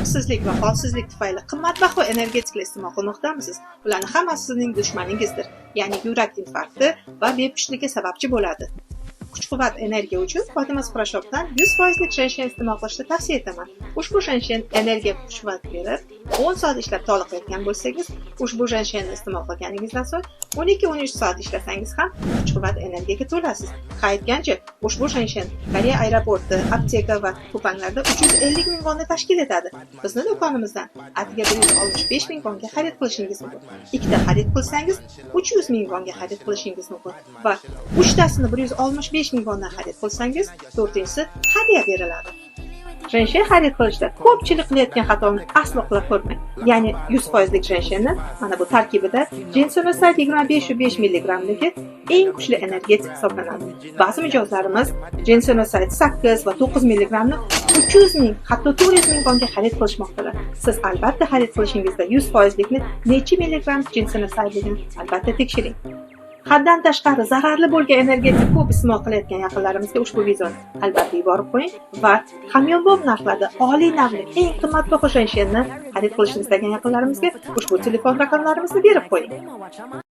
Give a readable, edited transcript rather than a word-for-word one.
Tartibsizlik va holsizlik tufayli qimmatbaho energetiklar iste'mol qilmoqdamisiz? Ularni hammasi sizning dushmaningizdir. Ya'ni yurak infarkti va bepushtlikka sababchi bo'ladi. Kuch-quvvat, energiya uchun Fotima Shopdan 100 foizlik жентен iste'mol qilishni tavsiya etaman. Ushbu жентен energiya, kuch-quvvat berib, 10 soat ishlab toliqayotgan bo'lsangiz, ushbu жентен ni iste'mol qilganingizdan so'ng 12-13 soat ishlasangiz ham kuch-quvvat, energiyaga to'lasiz. Ha, aytgancha, ushbu жентен Koreya aeroporti, apteka va Kupanglarda 350 ming vonni tashkil etadi. Bizni do'konimizdan atigi 165 ming vonga xarid qilishingiz mumkin. Ikkita xarid qilsangiz, 300 ming vonga xarid qilishingiz mumkin va uchtasini 165 ming vondan xarid qilsangiz, to'rtinchisi hadya beriladi. Жентен xarid qilishda ko'pchilik qilayotgan xatoni aslo qila ko'rmang. Ya'ni 100 foizlik жентен ni mana bu tarkibida ginsenoside 25,5 milligrammligi eng kuchli energetik hisoblanadi. Ba'zi mijozlarimiz ginsenoside 8 va 9 milligrammni 300 ming, hatto 400 ming vonga xarid qilishmoqdalar. Siz albatta xarid qilishingizda 100 foizlikni necha milligramm ginsenosideligini albatta tekshiring. Haddan tashqari zararli bo'lgan energetik ko'p iste'mol qilayotgan yaqinlarimizga ushbu videoni albatta yuborib qo'ying va hamyonbop narxlarda oliy navli eng qimmatbaho жентен ni xarid qilishni istagan yaqinlarimizga ushbu telefon raqamlarimizni berib qo'ying.